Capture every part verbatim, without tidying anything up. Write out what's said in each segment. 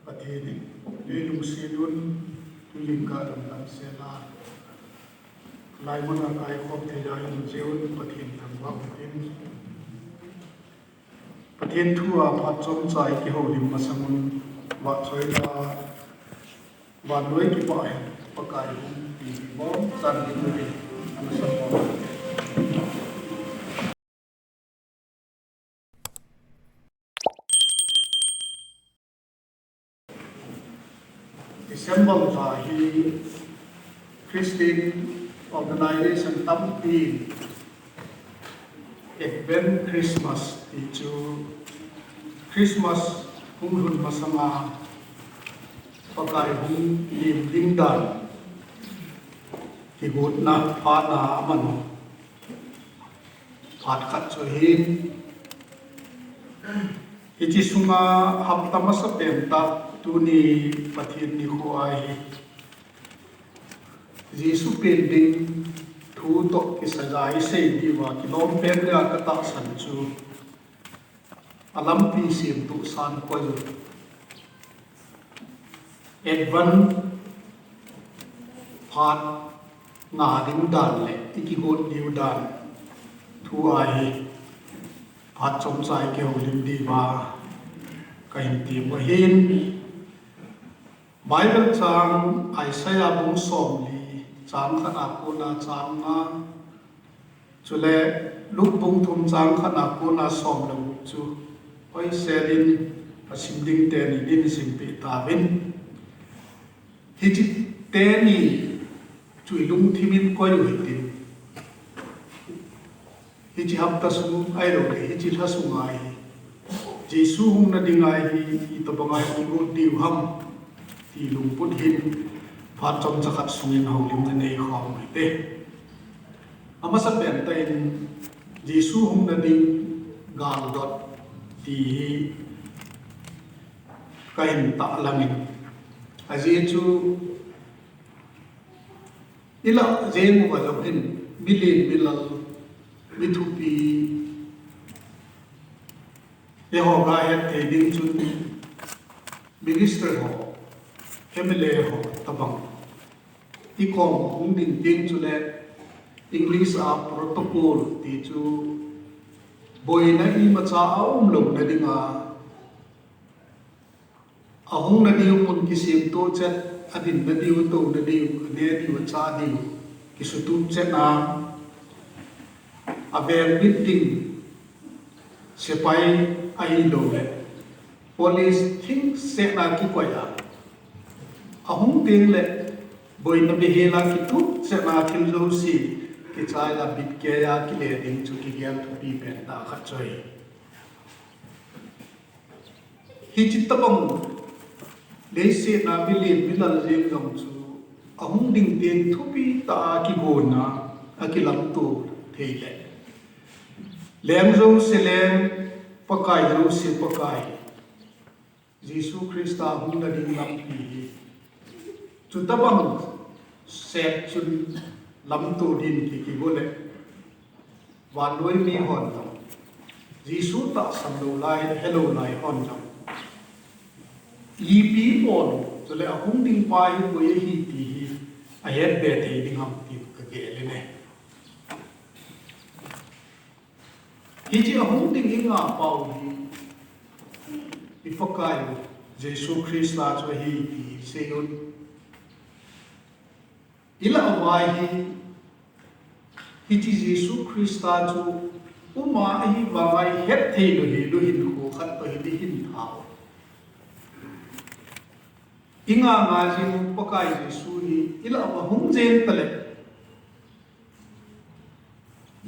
Pathen in eilungset un, tunin ka dam dam sela, lai muna kaikhom thei a eilungset un, Pathen thangvah u hitin. Pathen thu a phat chomcha i kihoulim masang un, vahchoila, vannoi kipah hen, Pakai hung, ti bom chan ding uvin, masang bom. December lha hi Christian organization tampi Advent Christmas ti chu Christmas hung lhun masanga Pakai hung lim ding dan kigotna phat na aman phat khat chu ahin. Hiche sunga hapta masapen tah tuni Pathen nikho ahi. Jesu pen ding thu toh kisai a isei diuva kilom pen le a katahsan chu alampi semtoh san koi u. Advent phat nga ding dan le i kigot diu dan thu ahi. Phat chomcha i kihoulim diuva kahin tem u ahin. Bible chang Isaiah bung somli chang khat a kona chang nga, chule Luke bung thum chang khat a kona som le gup chu hoisel in asim ding teni din simpeh tauvin. Hiche teni chu i lungthim in koi u hitin. Hiche hapta sung ahilouleh hiche lha sunga hi Jesu hung nading ahi, itobang a i kigot diu ham ti lungput hin phat chomcha khat sungin houlimna nei khom u hite. Amasapen tah in Jesu hung nading galdot ti hi kahin tahlang in, ajeh chu ilah jeng uva jong hin milen milal, mithupi, eiho gahet thei ding chun minister ho, M L A ho tobang. I kom hung ding ding chule English a protocol ti chu boina imacha aumlou nadinga, ahung nadiu mun kisemtoh chet, adin nadiu, atou nadiu, ane diu, acha diu kisutup chet na, avel bit ding sepai ahilouleh police thingsetna kikoi a, ahung tengle boina behel a kitup chet na thil jouse kichai a bitkei a kile ding chu kigel thupi pen tah khat chu ahi. Hiche tobang leiset a milen milal jeng jong chu ahung ding teng thupi tah a kigonna, akilamto thei le, leng jouse leng, Pakai jouse Pakai, Jesu Christa hung nading lampi hi chutobang set chun lamto din ki, kigo le, vannoi mi hon jong, Jesu tahsan lou lai, helou lai hon jong, ipi bol u, chule ahung ding pa hi koi ahi ti hi ahetbe thei ding ham ti kagel in ahi. Hiche ahung ding ingah pau hi i Pakai u Jesu Christa chu ahi ti seiyun. Ilah uva hi, hiche Jesu Christa chu uma ahi vanga ihet thei lou hilou hinkho khat toh hi ihin thau. Ingah ngah jing u Pakai Jesu hi ilah uva hung jeng tale,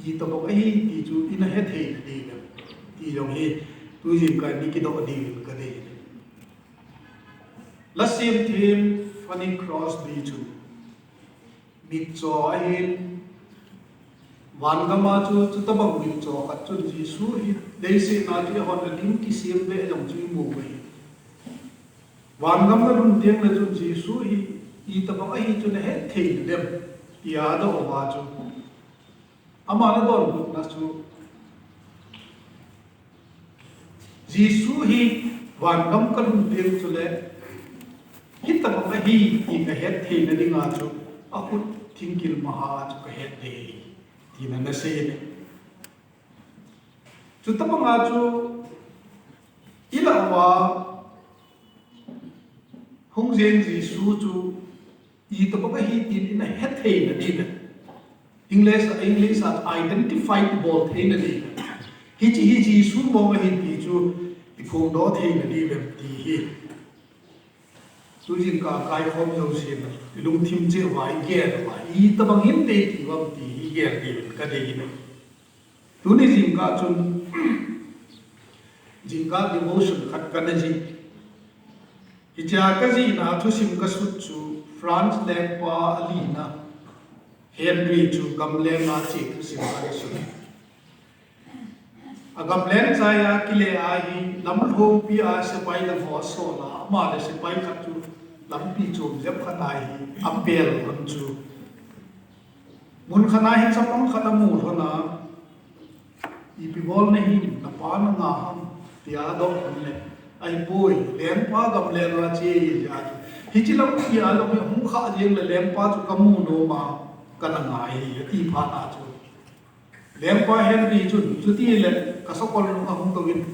itobang ahi ti chu ina hethei nading le ti jong hi tujingkah in ikidoh dingin kadei. Lasem them Fanny Crosby chu mitcho ahin, vangam a chu chutobang mitcho khat chun Jesu hi leiset a chu eihon alim kisem ve jong chu imu uve. Vangam nalhun tengle chun Jesu hi itobang ahi chu nahet thei nadem tia adoh uva chu, ama adonbutna chu, Jesu hi vangam kalhun teng chule Hitobang ahi ti kahet theina dinga chu akhut thingkil maha chu kahet ding ahi, tina ana sei e. Chutobanga chu ilah uva hung jeng Jesu chu itobang ahi tin ina het theina ding ahi. English, English a identify ibol theina ding ahi. Hiche hi Jesu mong ahi ti chu iphongdoh theina ding ahi ti hi. Tu jingkah kaikhom jouse na, ilungthim cheh uva igel uva, itobang hinte ti uvam ti hi igel ding kadei ahi. Tuni jingkah chun, jingkah devotion khat kana jih. Hichea kajihna thusim kasut chu France lengpa alina Henry chu gamlenga che thusim kana sut. Agamleng chai a kile a hi lamlhompi a sepai dang ho asol a, ama le sepai khat chu lampi chom jep khat a hi apel lhon chu. Mun khat a hi chapang khat amu lhon a, ipi bol nahi, napa nanga ham, tia adoh lhon le, ahipoi, lengpa gamlenga che ahi ati. Hiche lampi a jong hi hung khah jeng le lengpa chu kamu nom a, kana ngai, ati phat a chu lengpa Henry chun, chuti le kasakol nung ahung touvin,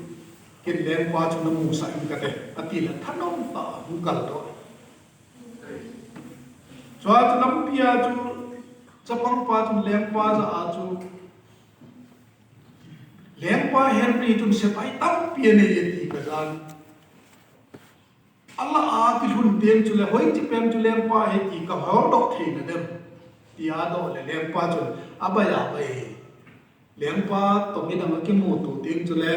ken lengpa chu namusah in kate, ati le thanom tah a hung kaldoh. Chua chu lampi a chu chapangpa chun lengpa jah a chu, lengpa Henry chun sepai tampi anei e ti kajan. Alah a kilhun teng chule hoiche pen chu lengpa ahi ti kaholdoh theina dem, tia adoh le lengpa chun abai abai e. Lengpa toh midang akimuto teng chule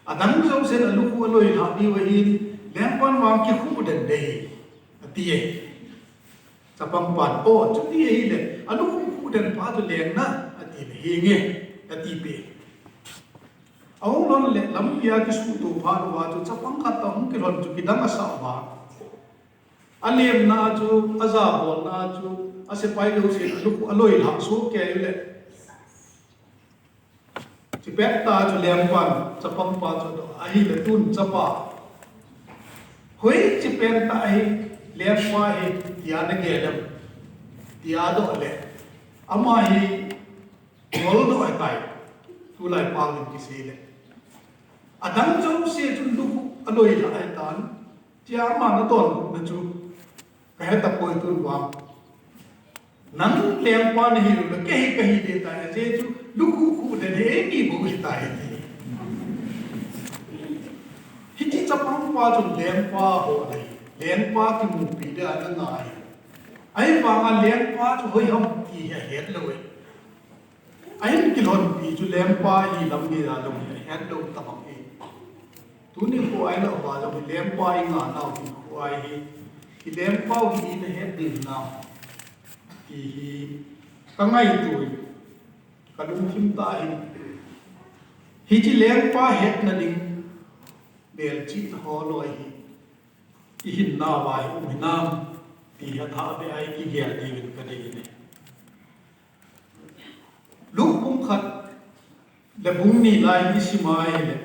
adang jousen alukhuh aloilhah diu ahin, lengpan vang kikhuh den ding ahi, ati e. Chapangpan, o, chuti ahile alukhuh khuh den pa chu lengna, ati le, henge, atipeh. Ahung lhon le lampi a kisuhto phat uva chu chapang khat toh hung kilhon chu kidang asah uva, alemna chu, ajabolna chu, asepai jousen alukhuh aloilhah soh kei le, chupet tah chu lengpan chapangpa chu adoh, ahile tun chapa, hoiche pen tah hi lengpa ahi tia nagel em, tia adoh le, ama hi ngoldoh ahitai, tulai pao in kisei le. Adang jouse chun lukhuh aloilhah ahitan, tia aman adonbutna chu kahetapoi tun vang. Nang lengpa nahiu le, kei hi kahi ding tai, ajeh chu lukhuh khuh den hi eini bou ahitai, ati. Hiche chapangpa chun lengpa ho le, lengpa kimupi dia ana ngai. Ahivanga lengpa chu hoi ham ti hi ahet lou e. Ahin kilhonpi chu lengpa hi lam geiya jong hi ahetlou tabang e. Tuni kho a ilah uva jong hi lengpa inganau hinkho ahi. Hi lengpau hi ina het ding hinam ti hi kangaito in, kalungthim tah in, hiche lengpa hetna ding melchihna holoi hi ihinnauva hi um hinam ti hi athahbeh a ikigel diuvin kadei ahi. Luke bung khat le bung ni lai isim a ahile,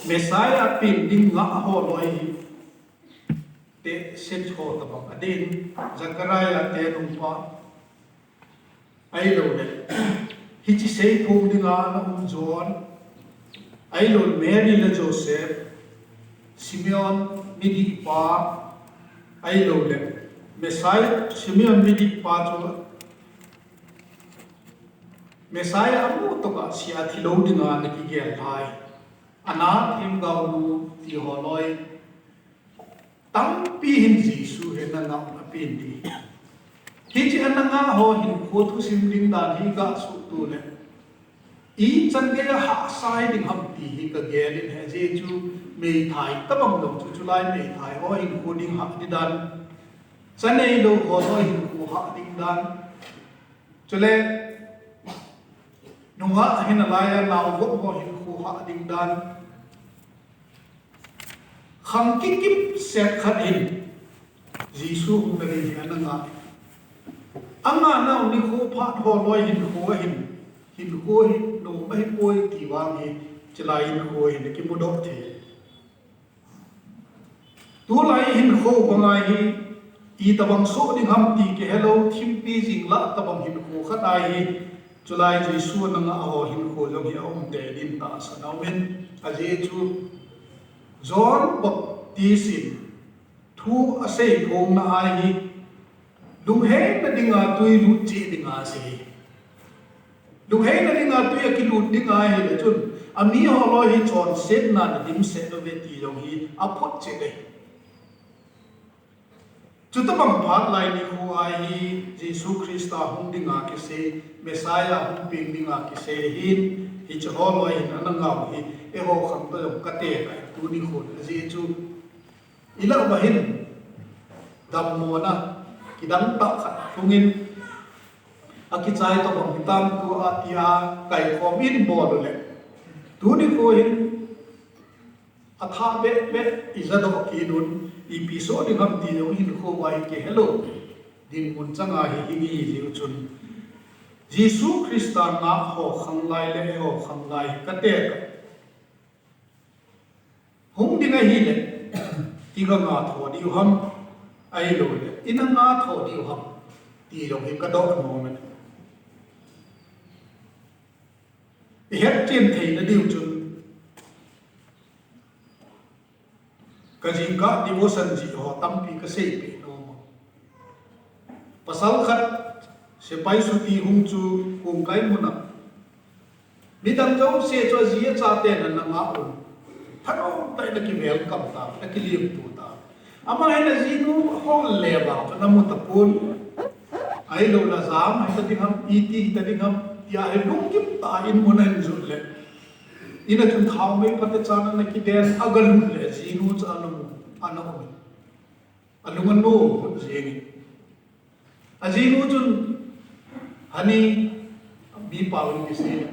Messiah pen ding ngah holoi hi tehse ho tabang adin, Zechariah te nungpa, ahiloule hiche seiphong dinga ana um John, ahiloule Mary le Joseph, Simeon midihpa, ahiloule Messiah, Simeon midihpa chu Messiah amu tokah sea thilou dinga ana kigel lhai, Anna themgaonu ti holoi tampi hin Jesu hi ana ngah un apen ding. Hiche ana ngah ho hinkho thusim ding dan hi gasuhto le, ichan geiya hahsa hiding ham ti hi kagel in, ajeh chu meithai tabang jong chu chulai meithai ho hinkho ding hah ding dan, cha neilou ho hinkho hah ding dan, chule nungah hinalaiya naovop ho hinkho hah ding dan, khang kikipset khat hin Jesu hung nading hi ana ngah. Angah nau nikho phat holoi hinkho ahin, hinkho hi nom ahipoi ti vang hi chulai hinkho hin akimudoh thei. Tulai hinkho banga hi itobang soh ding ham ti kihelou, thimpi jing lah tobang hinkho khat ahi. Chulai Jesu nanga ho hinkho jong hi aum tei din tahsan aumin, ajeh chu John Baptist in thu asei phong na ahi, lungheina dinga tui lut cheh dinga asei. Lungheina dinga tui akilut dinga ahile chun, amiho loi hi chonsetna na dimset uve ti jong hi aphot cheh e. Chutobang phat lai nikho ahi, Jesu Christa hung dinga kisei, Messiah hung peng dinga kisei hin, hiche ho loi hin ana ngah u hi, eiho khang toh jong kate kai tuni khon, ajeh chu ilah uva hin, dammona kidang tah khat lhungin, akichai tobang hitam tua tia kaikhom in bol uleh, tuni kho hin, athah behbeh ijadoh kit un, ipi soh ding ham ti jong hinkho uva hi kihelou dinmun changa hi hing ihi jeh u chun, Jesu Christa ngah ho khang lai le eiho khang lai kate kai. Hung ding ahile, iga ngah tho diu ham, ahilouleh ina ngah tho diu ham, ti jong hi kadoh nom e. Ihet chen theina diu chun, kajingkah devotion jih ho tampi kaseipeh nom e. Pasal khat, sepai chuti hung chu kongkai muna, midang jouse chu aji achaten ana ngah un, thanom tah in aki welcome ta, akilemto ta. Ama hin ajinu hol le vang chu ana mu tapon. Ahilouleh jam hita ding ham, iti hita ding ham tia hi lunggim tah in mun ahin jot le, in a chun thaomei phatechan ana kiden, agalut le ajinu chu ana mu, ana um. Alung anom phot jengin, ajinu chun, Honey, mipa un kisei,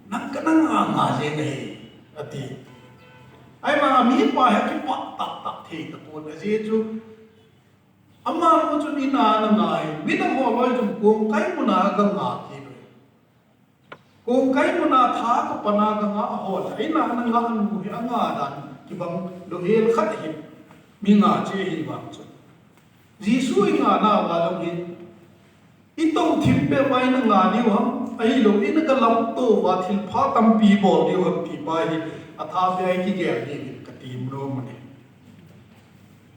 nang kana ngah ngah jeng ahi, ati. Ahivang amipa hi akipah tahtah thei tapon, ajeh chu amanu chun in a ana ngah in, midang ho loi chun kongkai muna aga ngah kit uve. Kongkai muna tha kapan a kangah ho le, in a ana ngah nu hi angah dan kibang louhel khat ahin, mi ngah cheh ahi vang chun, Jesu ingah nauva jong hi, itou thim peh uva ina ngah diu ham, ahilou ina galamto uva thilpha tampi bol diu ham ti pa hi, athah peh a ikigel diuvin katem nom e.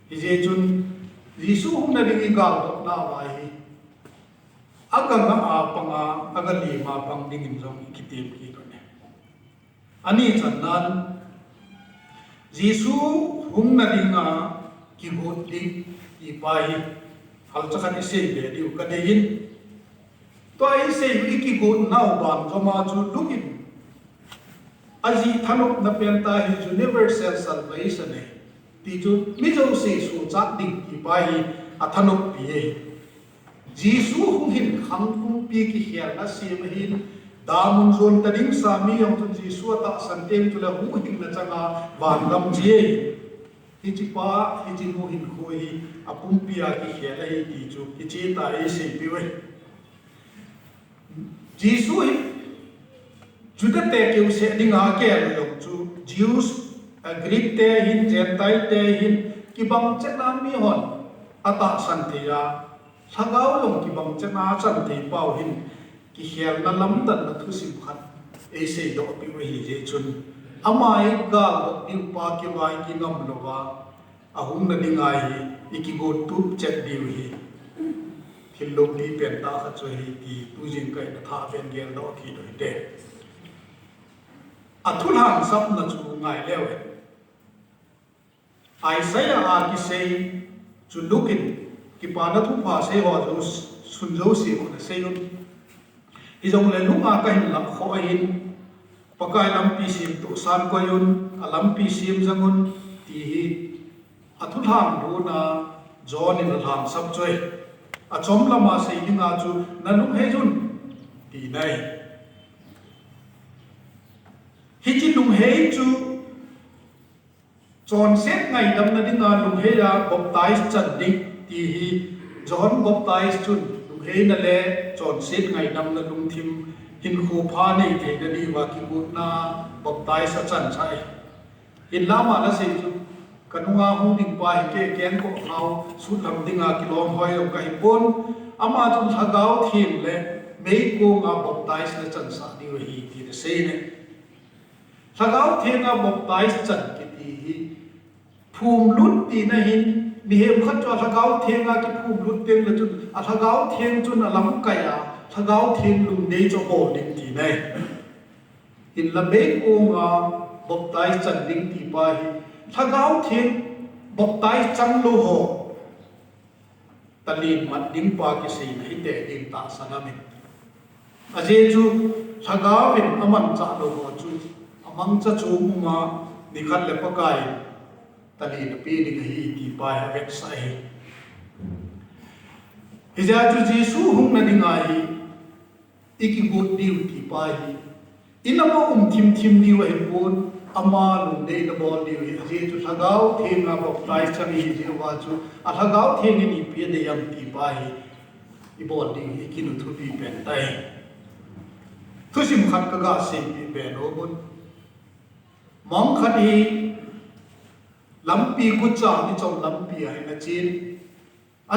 Hijeh chun, Jesu hung nading igaldoh nauva hi, aga ngah a panga, aga lem a pang dingin jong ikitem kit u ahi. Ani channan, Jesu hung nadinga kigot ding ti pa hi, halcha khat isei be diu kadei in. Tua isei u ikigotnau banjom a chu Luke in ajih thanopna pen tah hi universal salvation ahi. Ti chu mi jouse sohchat ding ti pa hi athanoppi ahi. Jesu huhhing khang pumpi kikhelna sem ahin, damun jon ta ding sa mi jong chun Jesu atahsan teng chule huhhingna changa vangam che ahi. Hiche pa, hiche nu hinkho hi apumpi a kikhel ahi ti chu hiche tah a eiseipeh u ahi. Jesu hi Juda te keuseh dinga akel jong chu Jews, a Greek te hin, Gentile te hin, kibang chetna mihon atahsan thei a, lhagao jong kibang chetna achan thei pau hin, kikhelna lamdanna thusim khat eiseidoh peh u ahi jeh chun, ama igaldoh diu pa kivai kingam louva, ahung nadinga hi ikigot tup chet diu hi thil loupi pen tah khat chu ahi ti tujing kahin thah pen geldoh kit u hite. Athulhangsapna chu ngai leu hen. Isaiah a kisei chu Luke in Kipana Thupha sei ho jouse, sun jouse khun asei un. Hijongle Luke a kahin lah khoh ahin, Pakai lampi semtoh san koi un, alampi sem jeng un, ti hi athulhang lhunna John in alhangsap chu ahi. Achom lama sei dinga chu nalunghei un, tina ahi. Hiche lunghei chu chonset ngaidamna dinga lunghei a baptize chan ding ti hi John Baptist chun lungheina le chonset ngaidamna lungthim hinkho pha nei theina diuva kigotna baptize achan chai. Hinla ama nasei chu Kanunga hung ding pa hi kei keng ko hau sut lam dinga kilom hoi lo kahi pon. Ama chun Lhagao Theng le meikong a baptize na chansah diu ahi ti na sei ne. Lhagao Theng a baptize chan kiti hi phumlut tina hin, mihem khat chu a Lhagao Theng a kiphumlut teng le chun a Lhagao Theng chun a lamkai a Lhagao Theng lungdei chu abol ding tina ahi. Hinla meikong a baptize chan ding ti pa hi Lhagao Theng baptize chang lou ho talen mat ding pa kiseina hite ding tahsan amin. Ajeh chu Lhagao in amanchah lou ho chu amangcha chu um a nikhat le Pakai in talen ape ding ahi ti pa hi avetsah ahi. Hijeh a chu Jesu hung na ding ahi. I kigot diu ti pa hi, i nam a um thimthim diu ahi pon, ama lungdei na bol diu ahi. Ajeh chu Lhagao Theng a baptize chang ihi jeh uva chu a Lhagao Theng in ipi adei ham ti pa hi i bol diu hi i kinu thupi pen tai. Thusim khat ka ga seipeh be nom un. Mong khat hi lampi gucha ni chom lampi a hin achen.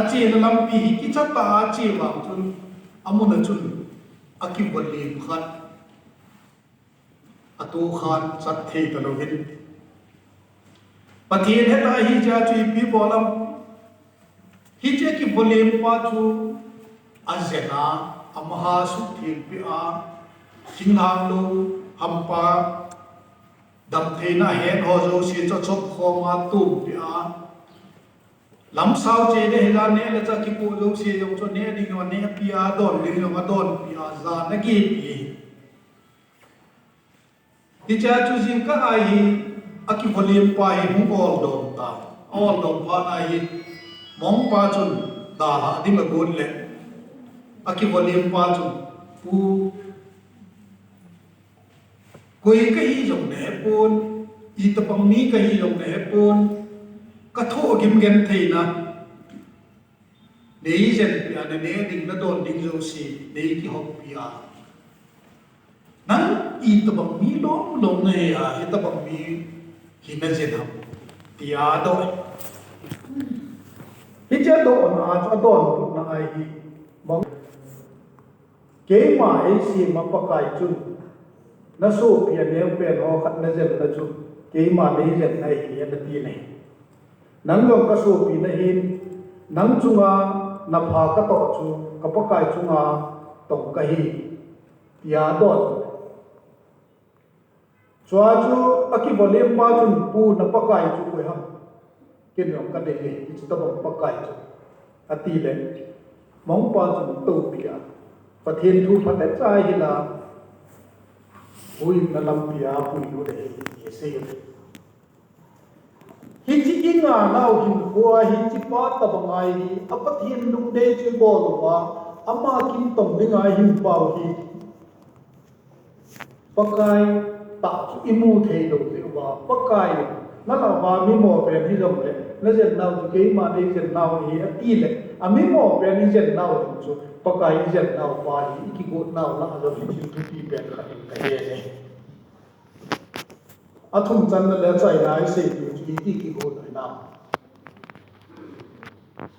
Achena lampi hi kicha tah a ache vang chun, amun a chun akivolem khat ato khan chat thei talou hin. Pathen heta hi cha chu ipi bol ham. Hiche kivolem pa chu ajen a, amaha suhtheng peh a, thinglhang lou hampa damtheina ahet ho jouse chu achop khom a, tum peh a, lamsao che le hila neh le cha kipoh jouse jong chu neh ding jong anehpi a, adon ding jong adonpi a, jan agehpi. Hichea chu jingkah a hi akivolem pa hi hung oldom ta. Aoldom phat a hi mong pa chun dalhah ding agot le akivolem pa chun, Pu, koi kahi jong nahepon, itobang mi kahi jong nahepon, kathoh gimgentheina neijenpi a, naneh ding nadon ding jouse neikihoupi a, nang itobang mi lomlom nahi a, hitobang mi hi najen ham, tia adoh. Hiche adohna a chu adonbutna ahi, mong, keima eisem a Pakai chun, nasopi aneopen ho khat najenna chu keima neijenna ahi, ati nahi. Nang jong kasopi nahin, nang chunga napha katoh chu ka Pakai chunga tong kahi, tia adon. Chua chu akivolem pa chun, Pu, na Pakai chu koi ham? Ken jong kadei e, hiche tobang Pakai chu, atile, mong pa chun toupi a, Pathen thu phatecha ahila, huhhingna lampi a apuilut ahi, ti asei u. Hiche inganau hinkhoa hichepa tobang ahi, a Pathen lungdei chu ibol uva, ama kintong dinga ihinpau hi Pakai tah chu imu theilou jeh uva, Pakai nalah uva mimo pen hijongle, najennau chu keima neijennau ahi, atile, amimo pen ijennau jong chu Pakai ijennau pa hi, ikigotnau lah jong hi thil thupi pen khat in kahe e. Athum channa le achaina isei diu chu iti kigotna hinam?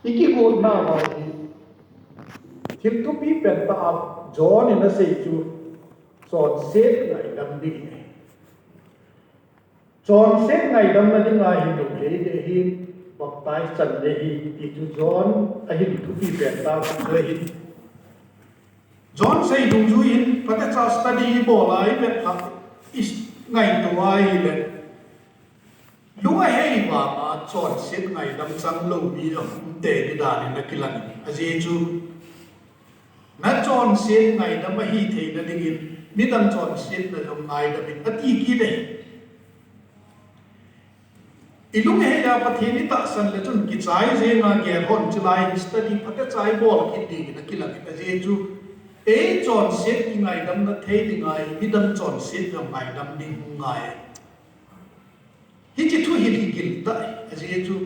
Ikigotnau hi thil thupi pentah a John in asei chu chonset ngaidam ding ahi. Chonset ngaidamna dinga hi lou lei le hi, baptize chan le hi, ti chu John ahin thupi pentah chu ahi. John sei dungjui hin phatecha study ibol a, ivet lhah, ingaito a ahile, lung ahei vanga chonset ngaidam chang lou mi jong umtei ding dan in akilang in, ajeh chu nachonset ngaidam ahi theina dingin midang chonsetna jong ngaidam in ati kit ahi. Ilunghei a Pathen itahsan le chun kichai jenga gel hon chulai study phatecha ibol kit dingin akilang in, ajeh chu eichonset kingaidamna thei dinga midang chonset jong ngaidam ding hung ngai. Hiche thu hi igil tah, ajeh chu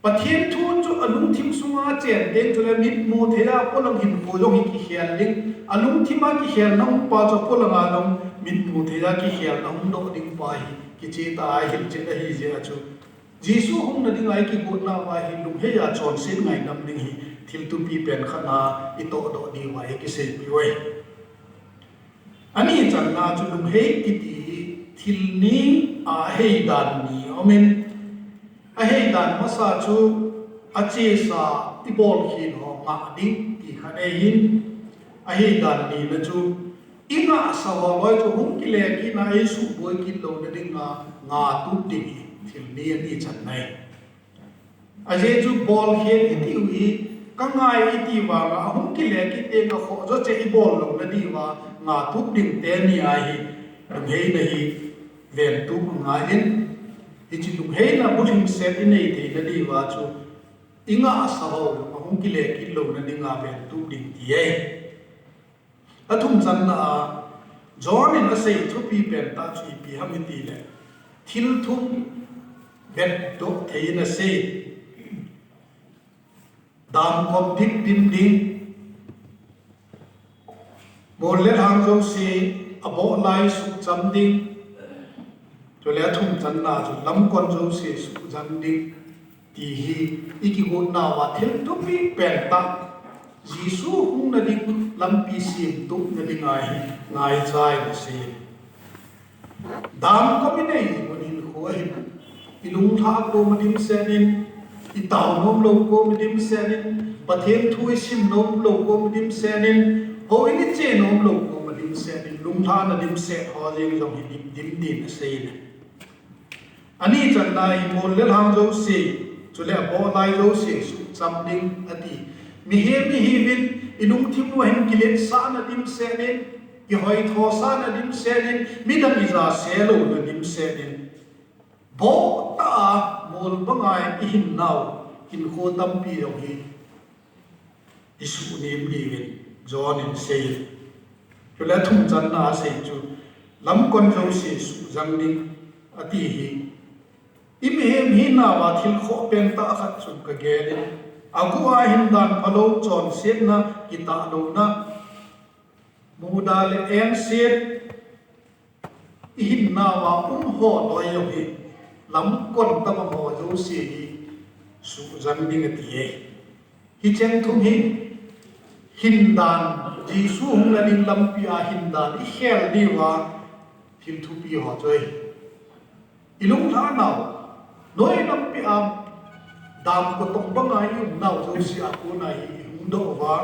Pathen thu chu alungthim sunga chen teng chule mitmu thei a polang hinkho jong hi kikhel ding, alungthim a kikhelna um pa chu polanga jong mitmu thei a kikhelna umdoh ding pa hi kicheh tah a hilchet ahi jeh a chu Jesu hung nading a i kigotna uva hi lunghei a chonset ngaidam ding hi thil thupi pen khat na i tohdoh diu a i kiseipeh uve. Ani channa chu lunghei kiti hi thil ni a heidan ni aumin, a heidan masa chu achesa i bolkhel ho ngah ding ti khat ahin, a heidan nina chu i ngahsa ho loi chu hung kile kit na i suboi kit louna dinga ngah tup ding hi thil ni ani channa ahi. Ajeh chu bolkhel i tiu hi, ka ngai i ti vanga, ahung kile kit teng a khoh jo cheh i bol louna diuva, ngah tup ding teni ahi, lungheina hi ven tup angaiyin, hiche lungheina bulhingset i nei theina diuva chu, i ngahsa ho, ahung kile kit louna dinga ven tup ding ti ahi. Athum channa a, John in asei thupi pen tah chu ipi ham i ti le, thil thum vetdoh thei in asei. Damkop dik dim ding, mol le lhang jouse, aboh lai suhcham ding, chule athum channa chu lamkon jouse suhjang ding, ti hi i kigotna uva thil thupi pen tah, Jesu hung nading lampi semtup nading ahi, ngaicha in asei. Damkop i nei mun hinkho ahin, i lunglha koma dimset in, i tao nom lou koma dimset in, Pathen thu i sim nom lou koma dimset in, houin i che nom lou koma dimset in, lunglhahna dimset ho jeng jong hi dim dim din asei le. Ani channa hi mol le lhang jouse, chule aboh lai jouse suhcham ding ati. Mihem i hiuvin, i lungthim uva hin kiletsahna dimset in, kihoithosahna dimset in, midang i ja se louna dimset in, boh tah a mol banga i hinnau hinkho tampi jong hi i suhnem diuvin John in asei. Chule athum channa asei chu, lamkon jouse suhjang ding ati hi, i mihem hinauva thil khoh pen tah khat chun ka gel in, aguh a hindan phalou chonsetna, kitahlouna, muda le engset, i hinnauva um ho loi jong hi, lamkon tobang ho jouse hi suhjang ding ati e. Hicheng thum hi hindan, Jesu hung nading lampi a hindan i khel diuva thil thupi ho chu ahi. I lunglhahnau, noi lampi a damkop tobanga i umnau jouse a kona hi i hungdoh uva,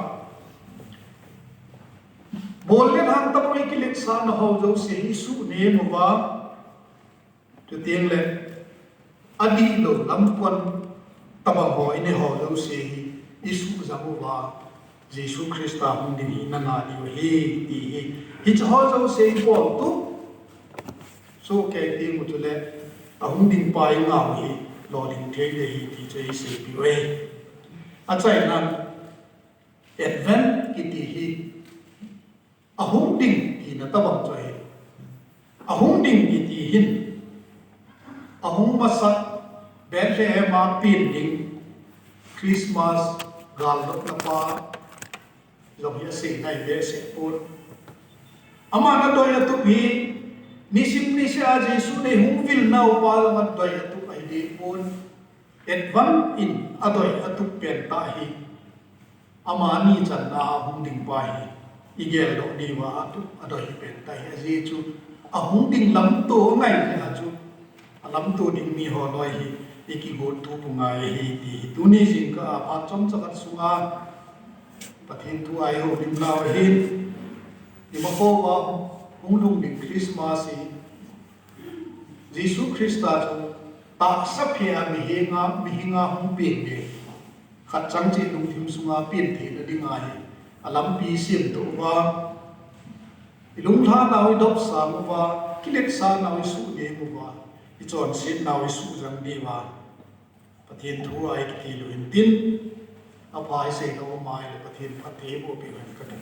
mol le lhang tobang i kiletsahna ho jouse hi i suhnem uva, chuteng le adihlou lamkon tobang ho i nei ho jouse hi i suhjang uva, Jesu Christa hung ding hi i ngah diu ahi ti hi, hiche ho jouse i boltup sohkei ding u chule ahung ding pa i ngah u hi lolhing thei ding ahi ti chu i seipeh uve. Achaina, Advent kiti hi ahung ding tina tobang chu ahi. Ahung ding kiti hin, ahung masat Bethlehem a pen ding, Christmas galdotna pa jong hi asei nai behseh pon. Aman adoi atup hi, nisim niseh a Jesu nei hung vilnau pa jong adoi atup ahi deh pon. Advent in adoi atup pen tah hi, amani channa a hung ding pa hi i geldoh diuva atup adoi pen tah hi, ajeh chu ahung ding lamto angai jeh a chu, alamto ding mi ho loi hi i kigot tup u ngai ahi ti hi tuni jingkah a phat chomcha khat sunga Pathen thu a i houlimnau ahin, imakhouva hung lhung ding Christmas hi Jesu Christa chu tahsa phe a mihenga, mihenga hung pen ding, khat chang cheh lungthim sunga pen theina dinga hi alampi semdoh uva, i lunglhahnau i dopsang uva, kiletsahnau i suhnem uva, i chonsetnau i suhjang diuva Pathen thu a i kiti lou hintin, apha i seilou um ahile Pathen phatthei eiboh peh hen kati.